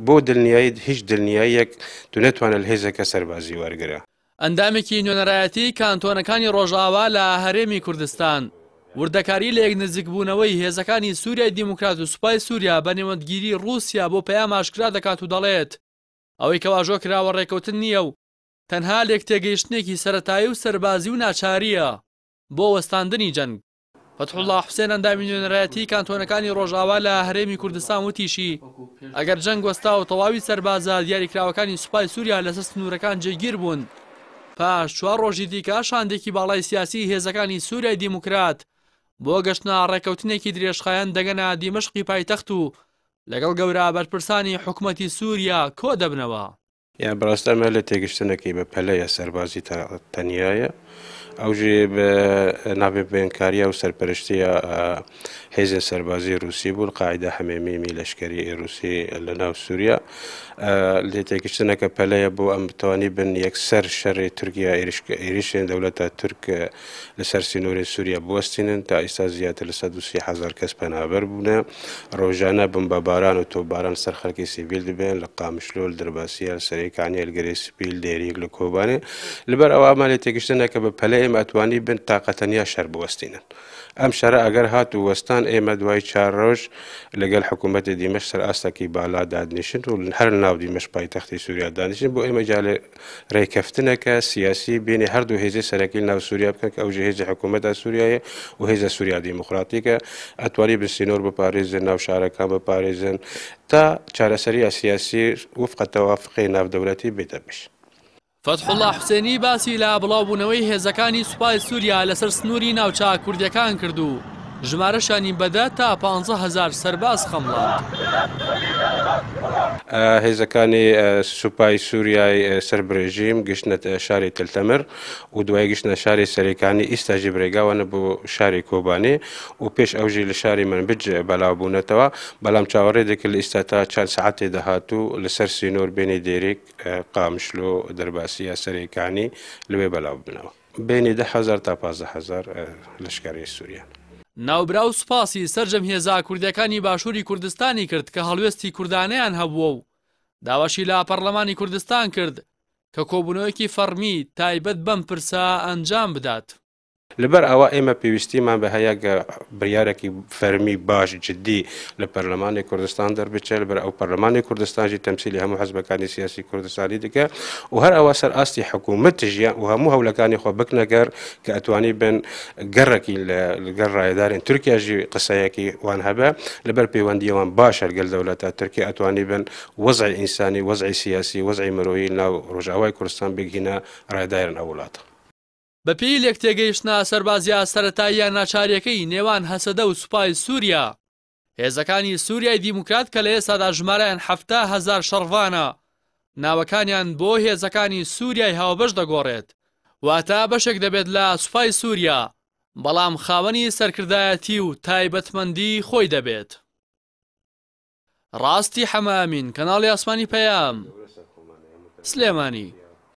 بۆ دڵنیایی هیچ دڵنیاییەک تو نەتوانە لە هێزەکە سەربازی وەرگرە. ئەندامێکی نوێنەرایەتی کانتۆنەکانی ڕۆژئاوا لە هەرێمی کوردستان وردەکاری لە یەکنزیکبوونەوەی هێزەکانی سووریای دیموکرات و سوپای سووریا بە نێوەندگیری ڕووسیا بۆ پەیام ئاشکرا دەکات و دەڵێت ئەوەی کە واژۆ کراوە ڕێکەوتن نییە و تەنها لێکتێگەیشتنێکی سەرەتایی و سەربازی و ناچارییە بۆ وەستاندنی جەنگ. فەتحوڵا حوسێن ئەندامی نوێنەرایەتی کانتۆنەکانی ڕۆژئاوا لە هەرێمی کوردستان وتیشی، ئەگەر جەنگ وەستا و تەواوی سەربازە دیاریکراوەکانی سوپای سووریا لەسەر سنوورەکان جێگیر بوون، پاش چوار ڕۆژی دیکە شاندێکی باڵای سیاسیی هێزەکانی سووریای دیموکرات بۆ گەشتنە ڕێککەوتنێکی درێژخایەن دەگەنە دیمەشقی پایتەخت و لەگەڵ گەورە بەرپرسانی حکومەتی سووریا کۆدەبنەوە. یان بەڕاستی ئەمە لە تێگەشتنەکەی بە پەلەیە سەربازی تەنیایە ئەو ژێ بە ناوێ بێنکاریە و سەرپەرشتیە هێزên سەربازی رووسی بوون قاعدە حەمێمیمی لەشکری رووسی لە ناو سووریا لێ تێگەشتنەکە پەلەیە بۆ ئەم بتوانی بن یەکسەر شەڕی تورکیا ئێریشێن دەولەتە تورک لەسەر سینۆری سووریا بوەستینن تا ئیستا زیاتر لە 130 هەزار کەس پەنابەر بوونە ڕۆژانە بمبەباران و تۆپباران سەر خەڵکی سیڤیل دەبێن لە قامشلۆ لە درباسیە لە سەرێکانیە لە گرێ سپی لە دێریک لە کۆبانێ لەبەر ئەوە ئەمان لێ تێگەشتنە کە بە پەلە ئێمە ئەتوانی بن تاقە تەنیا شەر بوەستینن ئەم شەرە ئەگەر هات و وەستان ئێمە دوای چار ڕۆژ لەگەل حکوومەتی دیمەش سەر ئاستەکی بالا دادنیشن و هەر ناو دیمەش پایتەختی سووریا دانیشن بۆ ئێمە جالێ رێکەفتنەکە سیاسی بینی هەردوو هێزی سەرەکی ناو سووریا بکەن کە ئەو ژێ هێزی حکوومەتە سووریایە و هێزە سووریا دیموکراتیکە ئەتوانی بن سینۆر بپارێزن ناو شارەکان بپارێزن تا چارەسەریە سیاسی وفقە تەوافقی ناودەولەتی بێتە پێش. فەتحوڵا حوسێنی باسی لە بڵاوبوونەوەی هێزەکانی سوپای سووریا لەسەر سنووری ناوچە کوردییەکان کرد و ژمارەشیانی بە دە تا 15 هەزار سەرباز خەمڵاند. هێزەکانی سوپای سووریای سەر بە رژیم گەشتنە شاری تلتەمر و دوای گەشتنە شاری سەرێکانی ئیستا ژی برێگاوانە بۆ شاری کۆبانێ و پێش ئەوژی لە شاری منبج بەلاو بوونەتەوە بەڵام چاوەڕێ دەکرد لە ئیستا تا چەند ساعەتێ دەهاتوو لەسەر سینۆر بێنی دێریک قامشلۆ دەرباسیە سەرێکانی لەوێ بەلاو ببنەوە بینی 10,000 تا 15,000 لەشکری سووریان. ناوبراو سوپاسی سەرجەم هێزە کوردیەکانی باشووری کوردستانی کرد کە هەڵوێستی کوردانەیان هەبووە و داواشی لە پەرلەمانی کوردستان کرد کە کۆبوونەوەیەکی فەڕمی تایبەت بەم پرسە ئەنجام بدات. لەبەر ئەوە ئێمە پێویستیمان بە هەیە کە بڕیارێکی فەرمی باش جدی لە پەرلەمانی کوردستان دەربچێت لەبەر ئەو پەرلەمانی کوردستان ژی تەمسیلی هەموو حزبەکانی سیاسی کوردستانی دکە و هەر ئەوە سەر ئاستی حکوومەت ژیان و هەموو هەولەکانی خۆ بکنەگەر کە ئەتوانی بن گەڕێکی لەگەڵ ڕایدارên تورکیا ژی قسەیەکی وان هەبە لەبەر پەیوەندیەوان باشە لەگەل دەولەتە تورکیا ئەتوانی بن وەزعی ئینسانی وەزعی سیاسی وەزعی مرۆیی ناو ڕۆژئاوای کوردستان بگینە ڕایدارن ئەو وڵاتە. بەپێی لێکتێگەیشتنە سەربازییە سەرەتاییە ناچارییەکەی نێوان هەسەدە و سوپای سووریا، هێزەکانی سووریای دیموکرات کە لە ئێستادا ژمارەیان 70,000 شەڕڤانە، ناوەکانیان بۆ هێزەکانی سووریای هاوبەش دەگۆڕێت، واتە بەشێک دەبێت لە سوپای سووریا، بەڵام خاوەنی سەرکردایەتی و تایبەتمەندی خۆی دەبێت. ڕاستی حەمە ئەمین، کەناڵی ئاسمانی پەیام، سلێمانی.